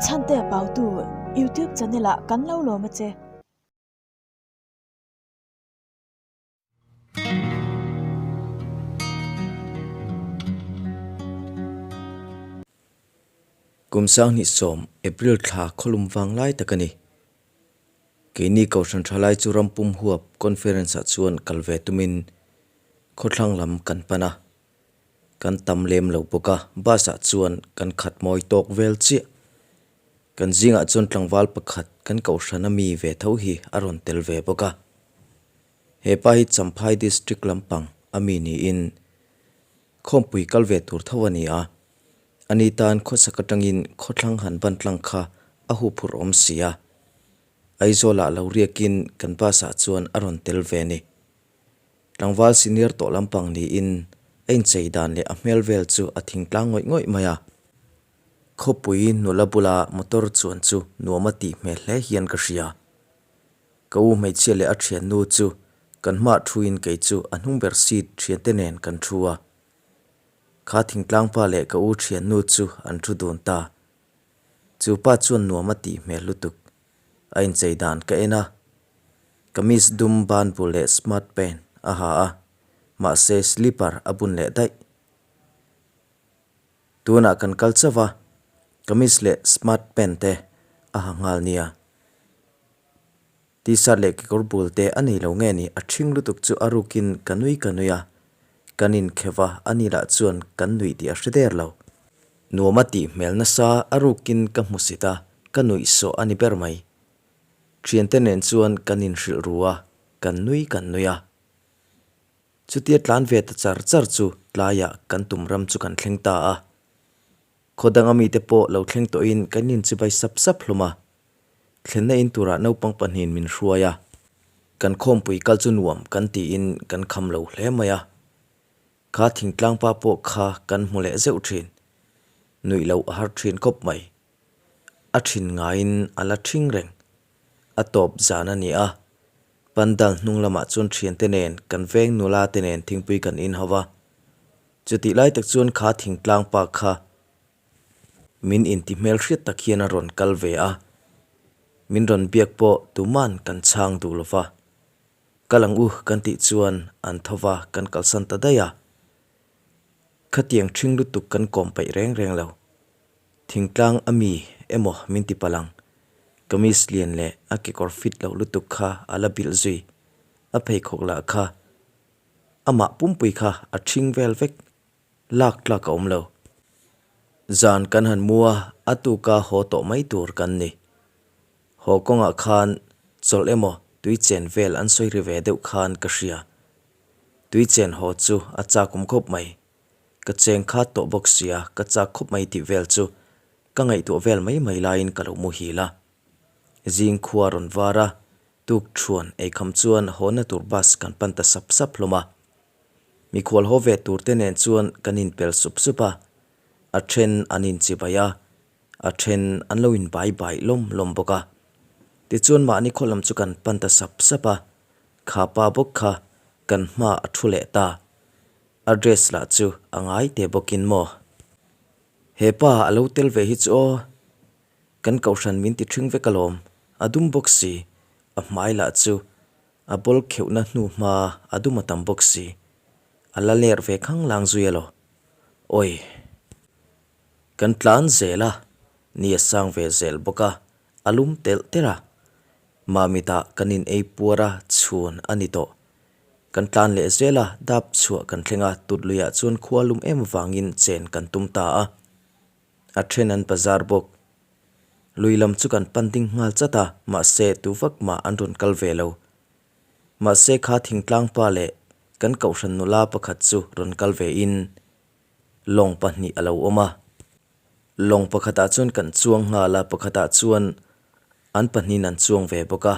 Chhantea Pautu YouTube channel ah kan lo lawm a che. Kum 2010 April thla khawlum vang lai tak a ni. Keini Kohhran Thalai chu ram pum huap conference ah chuan kal ve tumin khawthlang lam kan pan a. Kan tam lem lo bawk a, bus ah chuan kan khat mawi tawk vel chiah. Kan zingah chuan tlangval pakhat kan Kohhran a mi ve tho hi a rawn tel ve bawk a. He pa hi Champhai District lampang a mi niin khawmpui kal ve tur tho a ni a. Ani tan khawchhak atangin khawthlang han ban tlang kha a huphurh awm si a. Aizawlah lo riakin kan bus ah chuan a rawn tel ve a ni. Tlangval senior tawh lampang niin a inchei dan leh a hmel vel chu a thingtlang ngawih ngawih mai a. Khawpui nula bula motor chuan chu nuam a tih hmel hle hian ka hria. Ka u hmeichhia leh a thiannu chu kan hmah thuin kei chu a hnung ber seat thiante nen kan thu a. Kha thingtlangpa leh ka u thiannu chu an thu dun ta. Chu pa chuan nuam a tih hmel lutuk. A inchei dan ka en a. Kamis dum ban bul leh smart pant a ha a, mahse slipper a bun leh daih. Tunah kan kal chauh a, kamis leh smart pant te a ha nghal nia. T-shirt leh kekawr bul te a nei lo nge ni, a ṭhing lutuk chu a rukin ka nui ka nui a, kan inkheuh a, ani lah chuan kan nuih tih a hre der lo. Nuam a tih hmel nasa a rukin ka hmu sit a, ka nuih sawh a ni ber mai. Ṭhiante nen chuan kan inhrilh ru a, kan nui kan nui a. Chutia tlan ve ta char char chu tlaiah kan tum ram chu kan thleng ta a. Khaw danga mite pawh lo thleng tawhin kan inchibai sap sap hlawm a. Thlenna in turah naupang pahnihin min hruai a. Kan khawmpui kal chu nuam kan tiin kan kham lo hle mai a. Kha thingtlang pa pawh kha kan hmu leh zeuh thin. Nuih loh a har thin khawp mai. A thin ngaiin a la thing reng. A tawp zan a ni a. Pandal hnung lamah chuan thiante nen kan veng nula te nen thingpui kan in ho va. Chutih lai tak chuan kha thingtlang pa kha min inti hmel hriat tak hian a rawn kal ve a. Min rawn biak pawh tuman kan chhang duh lo va. Kal ang u kan tih chuan an tho va kan kalsan ta daih a. Khatiang ṭhing lutuk kan kawm paih reng reng lo. Thingtlang a mi emaw min ti palh ang. Kamis lian leh a kekawr fit loh lutuk kha a la bilh zui. A pheikhawk lah kha amah pumpui kha a ṭhing vel vek. Lak tlak a awm lo. Zan kan han mu a, a tuka haw tawh mai tur kan ni. Haw kawngah khan chawlh emaw tui chen vel an sawi ri ve deuh khan ka hria. Tui chen haw chu a chak awm khawp mai. Ka cheng khat tawh bawk sia, ka chak khawp mai tih vel chu ka ngaihtuah vel mai mai laiin ka lo muhil a. Zing khua rawn var a, tuk thuan eikham chuan hawna tur bus kan pan ta sap sap hlawm a. Mikhual haw ve tur te nen chuan kan inpel sup sup a, a then an inchibai a, a then an lo inbai bai lawm lawm bawk a. Tichuan mahni khaw lam chu kan pan ta sap sap a, kha pa bawk kha kan hma a thu leh ta. A dress lah chu a ngai te bawkin maw. He pa a lo tel ve hi chu aw. Kan kohhran min ti ṭhing vek alawm, a dum bawk si, a hmai lah chu a bawl kheuhna hnu hma a dum a tam bawk si. A la ler ve khang lang zui elaw. Awi. Kan tlan zel a, ni a sang ve zel bawk a, a lum telh telh a. Mamitah kan in ei puar a chhun a ni tawh. Kan tlan leh zel a, dap chhuah kan thleng a, tut luiah chuan khua lum em vangin chen kan tum ta a. A then an bazar bawk. Lui lam chu kan pan ding nghal chat a, mahse tu vak mah an rawn kal ve lo. Mahse kha thingtlang pa leh kan kohhran nula pakhat chu rawn kal ve in lawng pahnih a lo awm a. Lawng pakhatah chuan kan chuang nghal a, pakhatah chuan an pahnihin an chuang ve bawk a.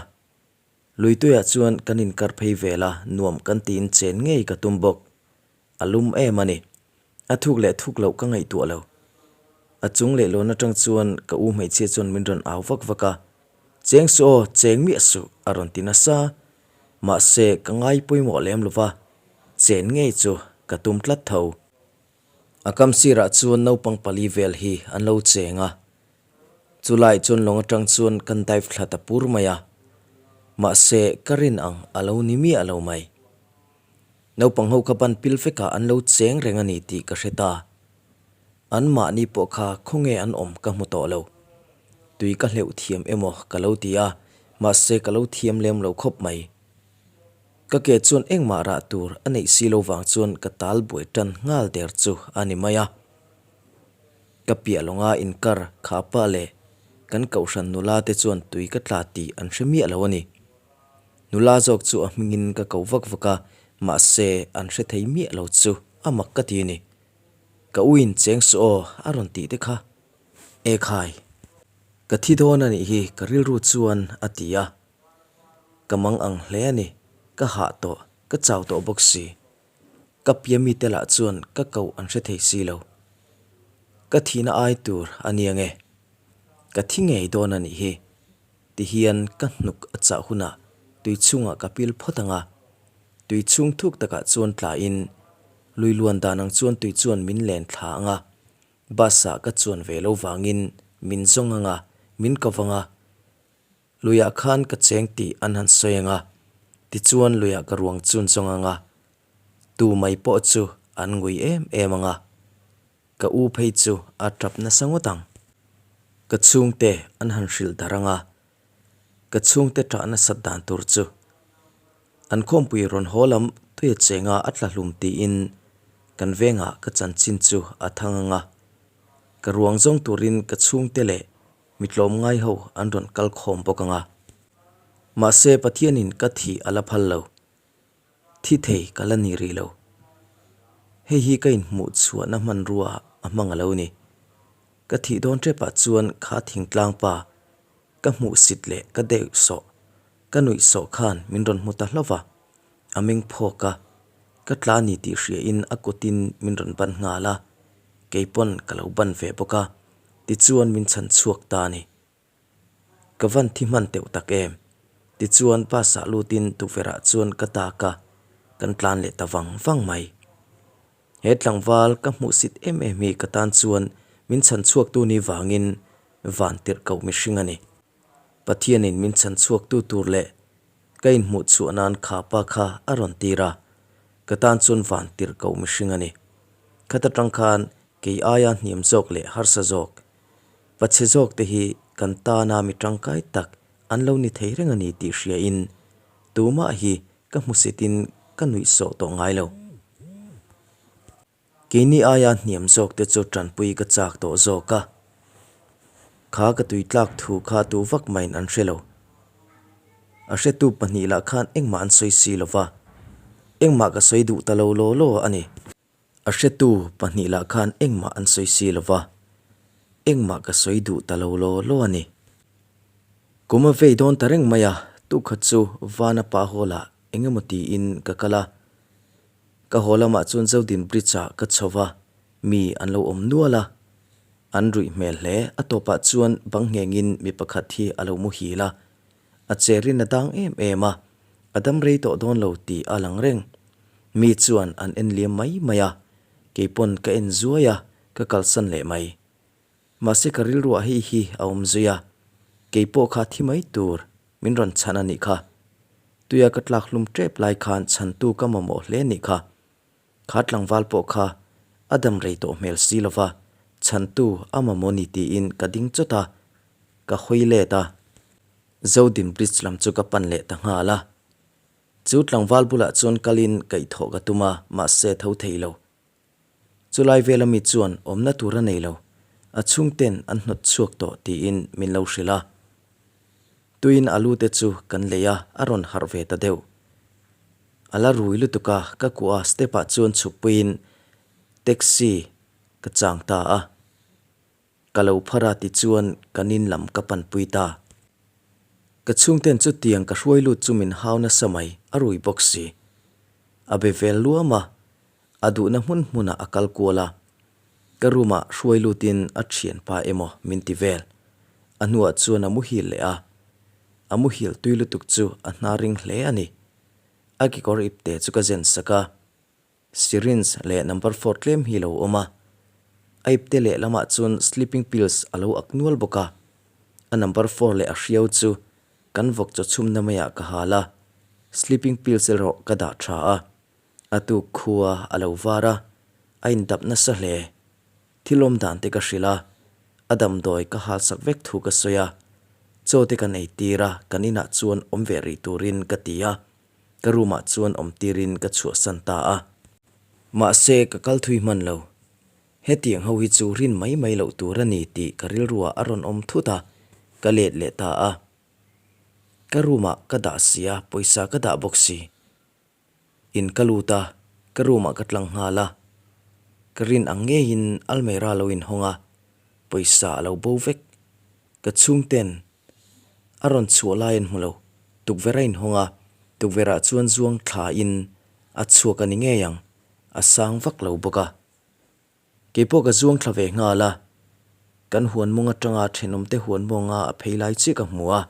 Luituiah chuan kan inkar phei vel a, nuam kan tiin chen ngei ka tum bawk. A lum em a ni. A thuk leh thuk loh ka ngaihtuah lo. A chung leh lawn atang chuan ka u hmeichhia chuan min rawn au vak vak a, Cheng suh aw, cheng miah suh, a rawn ti nasa. Mahse, ka ngai pawimawh lem lo va, chen ngei chu ka tum tlat tho. A kam sirah chuan naupang pali vel hi an lo cheng a. Chulai chuan lawng atang chuan kan dive thla ta pur mai a, mahse ka rin ang a lo ni miah lo mai. Naupang ho kha ban pil vekah an lo cheng reng a ni tih ka hre ta. An mahni pawh kha khawnge an awm ka hmu tawh lo. Tui ka hleuh thiam emaw ka lo ti a, mahse ka lo thiam lem lo khawp mai. Ka ke chuan engmah rah tur a neih si lo vang chuan ka tal buai tan nghal der chu a ni mai a. Ka piah lawnga inkar kha pah leh kan kohhran nula te chuan tui ka tla tih an hre miah lo a ni. Nula zawk chu a hmingin ka ko vak vak a, mahse an hre thei miah lo chu a mak ka ti a ni. Ka uin cheng suh aw a rawn tih te kha. Ekhai. Ka thi dawn a nih hi ka rilru chuan a ti a. Ka mang ang hle a ni, ka hah tawh, ka chau tawh bawk si. Ka pia mite lah chuan ka koh an hre thei si lo. Ka thihna ai tur a nia nge? Ka thi ngei dawn a nih hi. Tihian ka hnuk a chah hunah tui chhungah ka pil phawt ang a. Tui chhung thuk takah chuan tlain lui luan dan ang chuan tui chuan min len thla ang a. Bus-ah ka chuan ve lo vangin min zawng ang a, min ko vang a. Luiah khan ka cheng tih an han sawi ang a, tichuan luiah ka ruang chun zawng ang a, tu mai pawh chu an ngui em em ang a, ka u phei chu a tap nasa ngawt ang. Ka chhungte an han hrilh darh ang a, ka chhungte tah nasat dan tur chu an khawmpui rawn haw lam tuia chenga a tla hlum tiin kan vengah ka chanchin chu a thang ang a, ka ruang zawng turin ka chhungte leh Mi tlawmngai ho an rawn kal khawm bawk ang a. Mahse Pathianin ka thih a la phal lo. Thi thei ka la ni rih lo. Hei hi ka inhmuh chhuahna hmanrua a hmang a lo ni. Ka thih dawn tepah chuan kha thingtlang pa ka hmuh sit leh ka deuh sawh, ka nuih sawh khan min rawn hmu ta hlauh va. A meng phawk a, ka tla ni tih hriain a kutin min rawn ban nghal a, keipawn ka lo ban ve bawk a. Tichuan min chhan chhuak ta a ni. Ka van thi hman teuh tak em? Tichuan bus ah lutin tukverh ah chuan ka tak a, kan tlan leh ta vang vang mai. He tlangval ka hmuhsit em em hi ka tan chuan min chhan chhuaktu ni vangin van tirh koh mihring a ni. Pathianin min chhan chhuaktu tur leh ka inhmuh chhuah nan kha pa kha a rawn tir a, ka tan chuan van tirh koh mihring a ni. Khata tang khan Kei aia hniam zawk leh harsa zawk, pachhe zawk te hi kan tana mi tangkai tak an lo ni thei reng a ni tih hriain tumah hi ka hmusitin ka nuih sawh tawh ngai lo. Keini aia hniam zawk te chu tanpui ka chak tawh zawk a, kha ka tui tlak thu kha tu vak maiin an hre lo. A hretu pahnih lah khan engmah an sawi si lo va, engmah ka sawi duh ta lo law law a ni. A hretu pahnih lah khan engmah an sawi si lo va, engmah ka sawi duh ta lo law law a ni. Kum a vei dawn ta reng mai a, tukhat chu Vana pa hall ah eng emaw tiin ka kal a. Ka haw lamah chuan Zodin Bridge ah ka chho va, mi an lo awm nual a. An ruih hmel hle, a tawpah chuan bang nghengin mi pakhat hi a lo muhil a. A cherin a dang em em a, a dam rei tawh dawn lo tih a lang reng. Mi chuan an en liam mai mai a, keipawn ka en zuai a, ka kalsan leh mai. Mahse ka rilruah hei hi a awm zui a, keipawh kha thi mai tur min rawn chhan a nih kha. Tuia ka tlak hlum tep lai khan chhantu ka mamawh hle nih kha. Kha tlangval pawh kha a dam rei tawh hmel si lova, chhantu a mamawh ni tiin ka ding chawt a, ka hawi let a. Zodin Bridge lam chu ka pan leh ta nghal a. Chu tlangval bulah chuan kalin kaihthawh ka tum a, mahse tho thei lo. Chulai vela mi chuan awmna tur a nei lo, a chhungten an hnawt chhuak tawh tiin min lo hrilh a. Tuin a lu te chu kan lei a, a rawn harh ve ta deuh. A la rui lutuk a, ka kuah a step ah chuan chhukpuiin taxi ka chang ta a. Ka lo phar a tichuan ka nin lam ka panpui ta. Ka chhungten chutiang ka hruai lut chu min hau nasa mai, a rui bawk si. A be vel luam a, a duhna hmun hmunah a kal kual a. Ka room ah hruai lutin a thianpa emaw min ti vel. A hnuah chuan a muhil leh a. A muhil tui lutuk chu a hna ring hle a ni. A kekawr ipte chu ka zen sak a. Syringe leh number four tlem hi lo awm a, a ipte leh lamah chuan sleeping pills a lo ak nual bawk a. A number four leh a hriau chu kan vawk chaw chhumna maiah ka hal a, sleeping pills erawh ka dah tha a. A tuk khua a lo var a, a indap nasa hle. Thil awm dan te ka hrilh a, a damdawi ka hal sak vek thu ka sawi a. Chaw te kan ei tir a, kan inah chuan awm ve rih turin ka ti a, ka room ah chuan awm tirin ka chhuahsan ta a. Mahse ka kal thui hman lo. Hetiang ho hi chu rin mai mai loh tur a ni tih ka rilruah a rawn awm thut a, ka let leh ta a. Ka room ah ka dah si a, pawisa ka dah bawk si. In ka lut a, ka room ah ka tlang nghal a. Ka rin ang ngeiin almera lo inhawng a, pawisa a lo bo vek. Ka chhungten a rawn chhuah lai an hmu lo. Tukverh a inhawng a, tukverh ah chuan zuang thla in a chhuak a ni ngei ang, a sang vak lo bawk a. Keipawh ka zuang thla ve nghal a, kan huan mawng atanga thenawmte huan mawnga a phei lai chiah ka hmu a,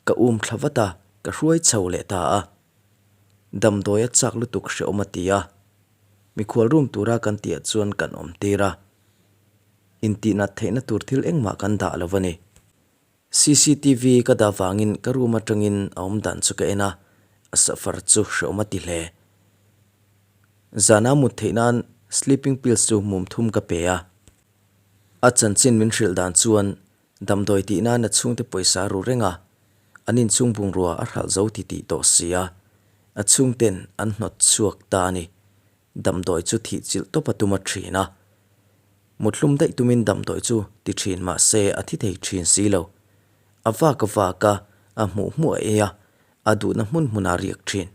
ka um thla vat a, ka hruai chho leh ta a. Damdawi a chak lutuk hrehawm a ti a, mikhual room tura kan tihah chuan kan awm tir a, intihnat theihna tur thil engmah kan dah lo a ni. Cctv ka dah vangin ka room atangin a awm dan chu ka en a, a safar chu hrehawm a ti hle. Zana mut theih nan sleeping pills chu mum thum ka pe a. A chanchin min hrilh dan chuan damdawi tih nan a chhungte pawisa a ru reng a, an inchhung bungrua a hralh zo ti tih tawh si a, a chhungten an hnawt chhuak ta a ni. Damdawi chu thih chilh tawp a tum a thin a. Muthlum daih tumin damdawi chu ti thin mah se a thi thei thin si lo. A vak a vak a, a hmuh hmuh a ei a, a duhna hmun hmunah a riak thin.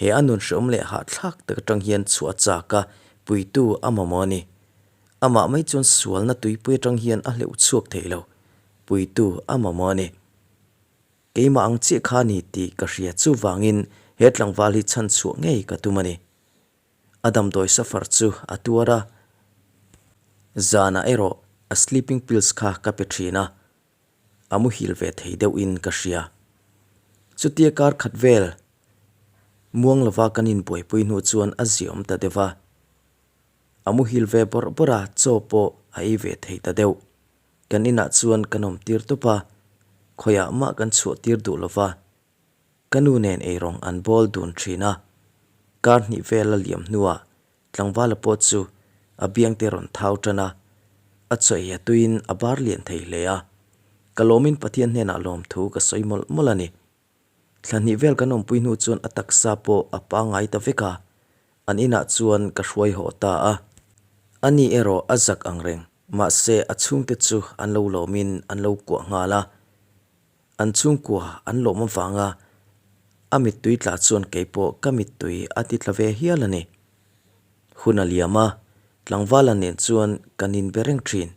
He a nun hreawm leh hahthlak tak atang hian chhuah a chak a, puitu a mamawh a ni. Amah mai chuan sualna tuipui atang hian a hleuh chhuak thei lo, puitu a mamawh a ni. Keimah ang chiah kha a ni tih ka hria chuvangin he tlangval hi chhan chhuah ngei ka tum a ni. A damdawi safar chu a tuar a, zanah erawh a sleeping pills kha ka pe thin a, a muhil ve thei deuhin ka hria. Chutia kar khat vel muang lova kan inbuaipui hnu chuan a ziaawm ta deuh a. A muhil ve bawrh bawrh a, chaw pawh a ei ve thei ta deuh. Kan inah chuan kan awm tir tawp a, khawiah mah kan chhuah tir duh lova. Ka nu nen eirawng an bawl dun thin a, kar hnih vel a liam hnuah tlangvala pawh chu a biangte rawn thau tan a, a chaw ei a tuiin a bar lian thei hle a. Ka lawmin Pathian hnenah lawmthu ka sawi mawlh mawlh a ni. Thla hnih vel kan awmpui hnu chuan a taksa pawh a pangngai ta vek a, an inah chuan ka hruai haw ta a. Ani erawh a zak ang reng, mahse a chhungte chu an lo lawmin an lo kuah nghal a. An chhungkua an lawm avanga a mittui tla chuan keipawh ka mittui a ti tla ve hial a ni. Hun a liam a, tlangvala nen chuan kan inbe reng thin.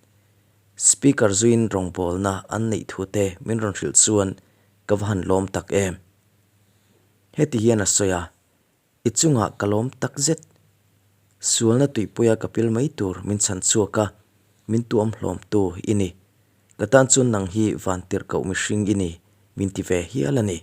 Speaker zuiin rawngbawlna an neih thute min rawn hrilh chuan ka va han lawm tak em. Heti hian a sawi a, I chungah ka lawm tak zet. Sualna tuipuia ka pil mai tur min chhan chhuak a, min tuam hlawmtu i ni. Ka tan chuan nang hi vantirhkoh mihring i ni, min ti ve hial a ni.